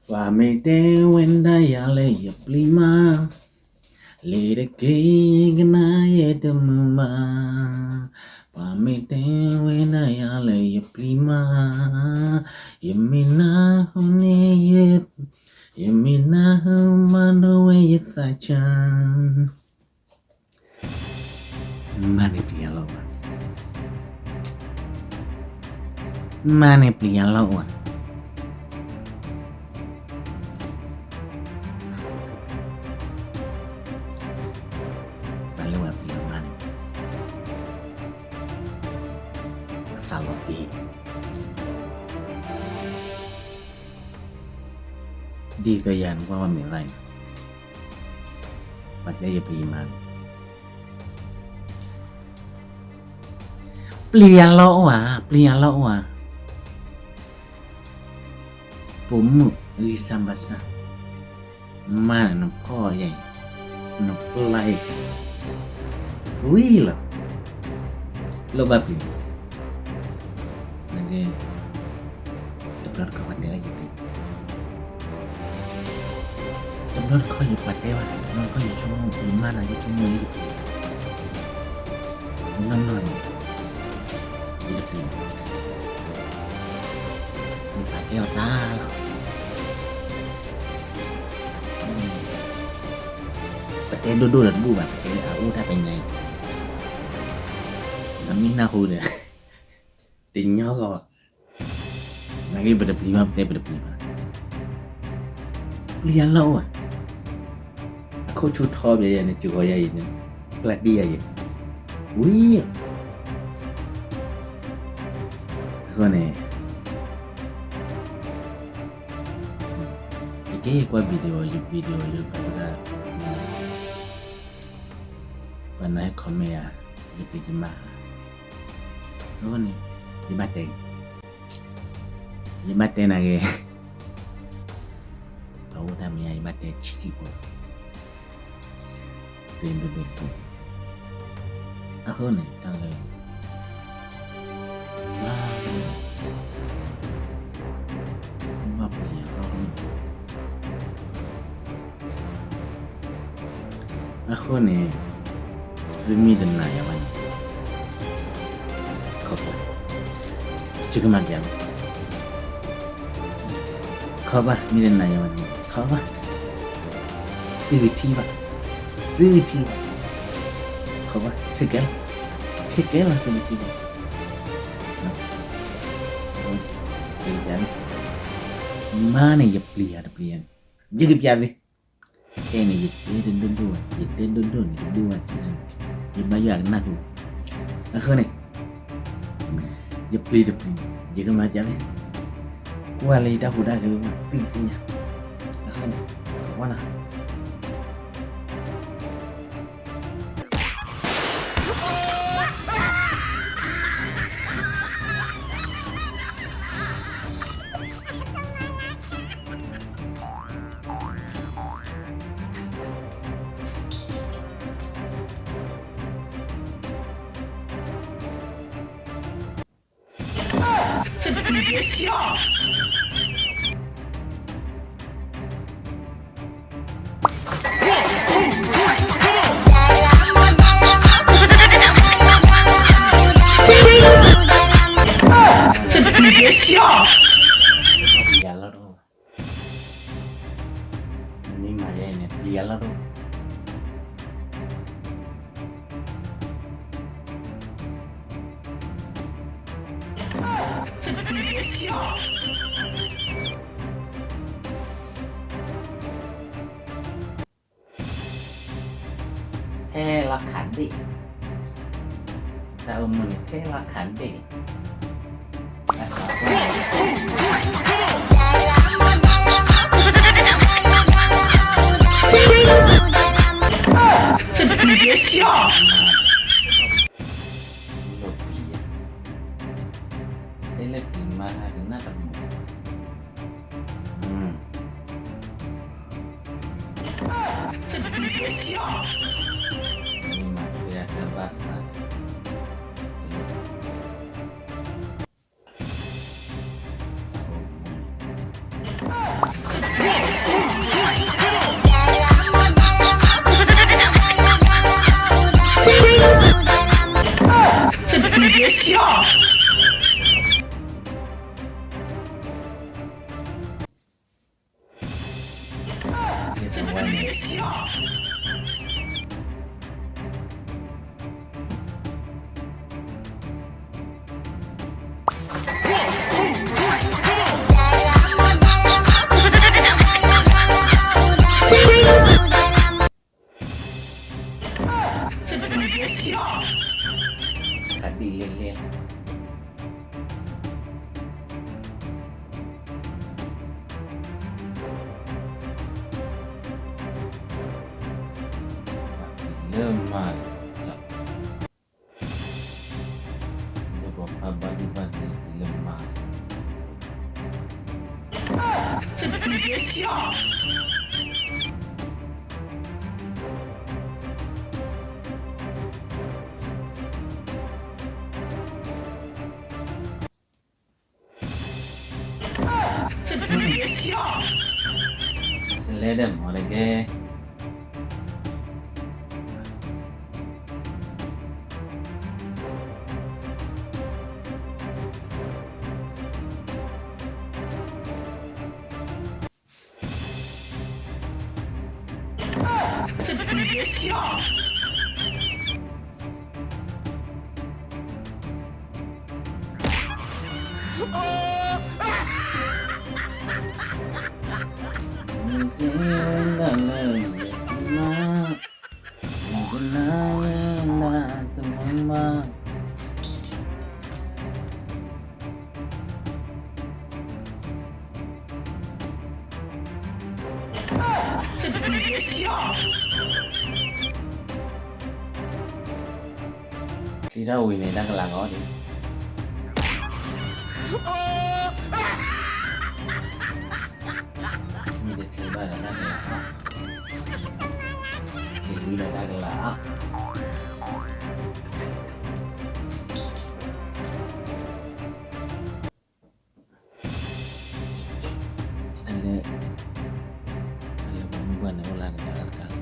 ပှၤမ့ၢ်တဲဝဲဒၣ်ယၤလၢယပျံၤမး, လ့ၤတက့ၢ် ယကနၣ်ယဲတမုာ်ဘၣ်. ပှၤမ့ၢ်တဲဝဲဒၣ်ယၤလၢယပျံၤမး, ယမ့ၢ်နၢ်ဟူန့ၣ်, ယမ့ၢ်နၢ်ဟူမၤဒိဝဲယသးဆၢ. မါန့ၣ်ပျံၤယၤလီၤဝဲ, မါန့ၣ်ပျံၤယၤလီၤဝဲ. ပှၤလၢဝဲပျံၤအီၤမါန့ၣ်, အသးလီၤတ့ၢ်, ဒ်သိးယၤန့ၣ် ကွၢ်ဝဲမ့ၢ်ဘၣ်အံၤ, ပှၤတဲယပျံၤမါန့ၣ်, ပျံၤယၤလီၤအိၣ်ဧါ, ပျံၤယၤလီၤအိၣ်ဧါ. ပိာ်မုၣ်ဂံၢ်စၢ်ဘါစၢ်, မါန့ၣ်နဖီၣ်ယၤအံၤ, နပျၢ်အံၤ, ဝံၤလီၤ, လိၣ်ဘၣ်ပျံၤ, နကဲ, တဘျီတခီပှၤတဲလၢယပျံၤ, တဘျီတခီယပှၤတဲဘၣ်, တဘျီတခီယဆိကမိၣ်, ယမါန့ၣ်ယဆိကမိၣ်လၢယပျံၤ, နီၢ်နီၢ်န့ၣ်, ယတပျံၤ, ယပာ်ကဲအီၤတၢ်လီၤ. ပတဲဒိၣ်ဒိၣ်ဒီးတဘူၣ်ဘၣ်, ပတဲအအိၣ်တၢ်ပဲညါအံၤ, အမ့ၢ်နၢ်ဟူဒီး, တညီဂီၢ်, နာ်က့ပတပျံၤမး, ပတဲပတပျံၤမး, ပျံၤယၤလီၤအိၣ်ဧါ. အခိၣ်ဆူၣ်ထီဘၣ်ယၤန့ၣ် ကဂီၤယၤအံၤန့ၣ်, ပျၢ်တံၢ်ယၤအံၤ, ဝံၤ, အဃိန့ၣ် ယက့ၤကွၢ် video, ယ video ယကဒၣ်, ပှၤနၤဟဲ comment ယၤ, ယပျံၤယမါ, အဃိန့ၣ်, ယဘၣ်တဲ, ယဘၣ်တဲနၤဂ့ၤ, အအိၣ်တၢ်မဲာ်ညါ ယဘၣ်တဲဆံးဆံးဖိ, တဲဒိၣ်ဒိၣ်ဖိ, အဃိန့ၣ် တၢ်လၢ ဘၣ်ပျံၤယၤလီၤ, အဃိန့ၣ်, သုမ့ၢ်တနာ်ယၤဘၣ်န့ၣ်, ခီကွၢ်, ယကမၤက့ၤ, ခီကွၢ်, မ့ၢ်တနာ်ယၤဘၣ်န့ၣ် ခီကွၢ်, သုကထံၣ်ဘၣ်, သုကထံၣ်ဘၣ်, ခီကွၢ်, ခဲကဲလီၤ, ခဲကဲလီၤ သုကထံၣ်ဘၣ်, မါန့ၣ် ယပျံၤယၤတပျံၤယၤန့ၣ်, ယကပျၢ်သု, ခဲအံၤန့ၣ် ယတဲတဒိၣ်ဒိၣ်ဘၣ်, ယတဲဒိၣ်ဒိၣ်န့ၣ် တဒိၣ်ဘၣ်က့ၤန့ၣ်, ယဘၣ်ယွၤကနၢ်ဟူ, အဃိန့ၣ်, ယပျံၤတပျံၤ, ယကမၤက့ၤသု, ကွၢ်လၢယတၢ်ဟူးတၢ်ဂဲၤမး သုကသ့ၣ်ညါ, အဃိန့ၣ်, ဝါနၤ မ့ၢ်မၤယဲအံၤန့ၣ် ပျံၤယၤလီၤဒိၣ်. ထဲလီၤခးဒ့ၣ်, တၢ်အိၣ်မူန့ၣ် ထဲလီၤခးဒ့ၣ်. တဲလၢပျံၤမါတနၢ်တမုာ်. မ့ၢ်မၤထွဲအတၢ်ဘၣ်သးန့ၣ်, တလိၣ်, တၢ်အိၣ်မူန့ၣ်, ရှီ ခးဒ်လဲၣ်လဲၣ် လၢမၤ လၢပှၤဖးဘၣ်ဒိဘၣ်ထံးလၢမၤ စလဲဒဲးမၤတက့ၢ် ချံထီၣ်ဝံၤန့ၣ် တၢ်ကလၤကီးဒံး, မ့ၢ်တချံဘၣ်ဒီးတၢ်ကလၤအီၤ, ချံဝံၤဒီးတၢ်ကလၤအီၤ. တၢ်လၢ တၢ်လၢပှၤမုၢ်ပှၢ်န့ၣ်အိၣ်လၢကလၤတၢ်တခါ